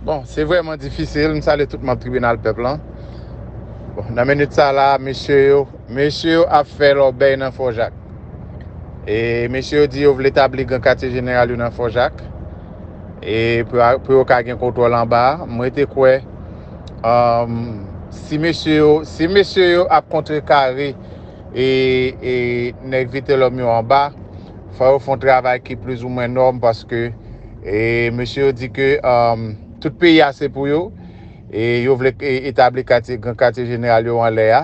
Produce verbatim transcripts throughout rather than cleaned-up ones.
Bon, se vrèman difisil. M salye tout manm tribinal pèp lan. Bon, nan minit sa la, mesye yo, mesye yo ap fè lòbèy nan Fò Jak. E mesye yo di yo vle tabli gran katye jeneral yo nan Fò Jak. E pou, pou yo ka gen kontwòl anba a. Mwen te kwè, um, si mesye yo, si mesye yo ap kontrekare e, e nèg Vitelhomme yo anba, fò yo fè yon travay ki plizoumwen nòm paske e mesye yo di ke, um, tout peyi a se pou yo. E yo vle e, etabli katye, gran katye jeneral yo anlè a.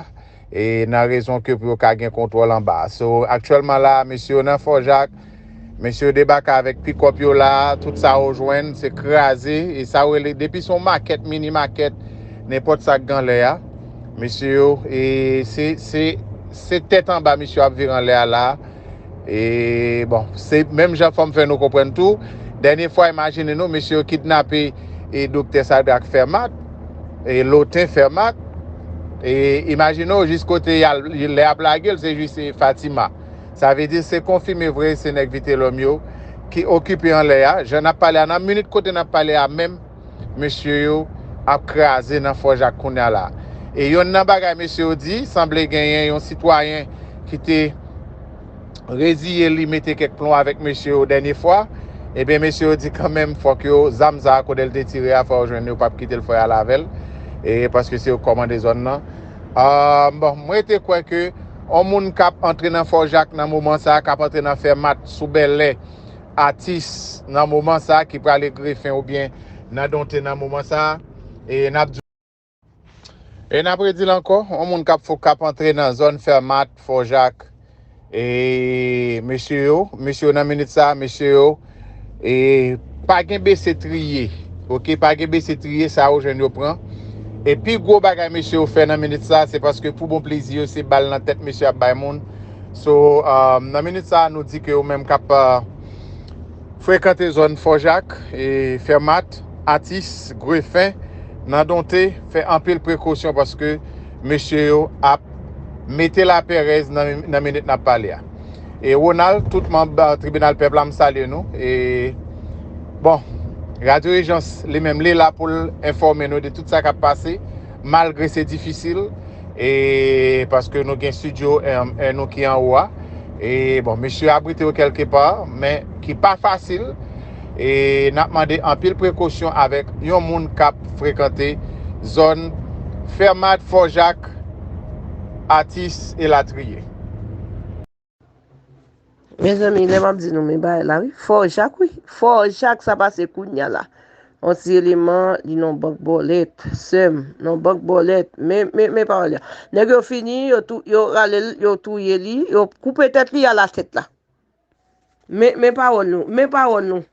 E nan rezon ke pou yo ka gen kontwòl anba a. So, aktyèlman la, mesye yo nan Fò Jak, mesye yo debake avèk pikòp yo la, tout sa yo jwenn, se kraze. E sa yo rele, depi se yon makèt, mini makèt, nenpòt sa k gen anlè a. Mesye yo, e se, se, se tèt anba mesye yo ap vire anlè a la. E, bon, se menm jan fò m fè nou konprann tou. Dènye fwa, imajine nou, mesye yo kidnape e doktè Sadrac Fermat, e Loten Fermat. E imajine w jis kote y al, lè y ap lage l, se jis e Fatima. Sa vle di, se konfime vre, se nèg Vitelhomme yo ki okipe anlè a. Jan n ap pale a, nan minit kote n ap pale a menm, mesye yo ap kraze nan Fò Jak kounye a la. E yonn nan bagay mesye yo di, sanble genyen yon sitwayen ki te reziye li mete kèk plon avèk mesye yo dènye fwa. Ebyen, mesye yo di kanmenm, fòk yo, zam sa a, kote l te tire a, fò yo jwenn li, yo p ap kite l fè al avè l. E paske se yo k kòmande zòn nan. Ah, bon, mwen te kwè ke yon moun k ap antre nan Fò Jak nan moman sa a, k ap antre nan Fèmat sou Bèlè, Atis nan moman sa a, ki prale Grefen oubyen nan Donte nan moman sa a, e n ap di, e n ap redi l ankò, yon moun k ap fou, k ap antre nan zòn Fèmat, Fò Jak, e mesye yo, mesye yo nan minit sa a, mesye yo, e pa gen bese triye, oke, pa gen bese triye, sa yo jwenn yo pran. E pi gwo bagay mesye yo fè nan minit sa a, se paske pou bon plezi yo, se bal nan tèt mesye ap bay moun. So, um, nan minit sa a, nou di ke yo menm k ap, uh, frekante zòn Fò Jak, e Fèmat, Atis, Grefen, nan Donte, fè anpil prekosyon paske mesye yo ap mete lapèrèz nan, nan minit n ap pale a. E Ronald, tout manm, uh, tribinal pèp la, m salye nou. E, bon, Radyo Ijans, li menm, li la pou l enfòme nou de tout sa k ap pase, malgre se difisil. E paske nou gen estidyo, e, e nou ki anwo a. E bon, mesye abrite yo kèlke pa, men ki pa fasil. E n ap mande anpil prekosyon avèk yon moun k ap frekante zòn Fèmat, Fò Jak, Atis elatriye. Mezanmi, lè m ap di nou, men bagay la, wi. Fò Jak, wi. Fò Jak, sa pase kounye a la. Yon ti eleman, li nan bank bòlèt, sè m, nan bank bòlèt. Men, men, men pawòl yo. Nèg yo fini, yo, tou, yo rale l, yo touye li, yo koupe tèt li, al a tèt la. Men, men pawòl nou, men pawòl nou.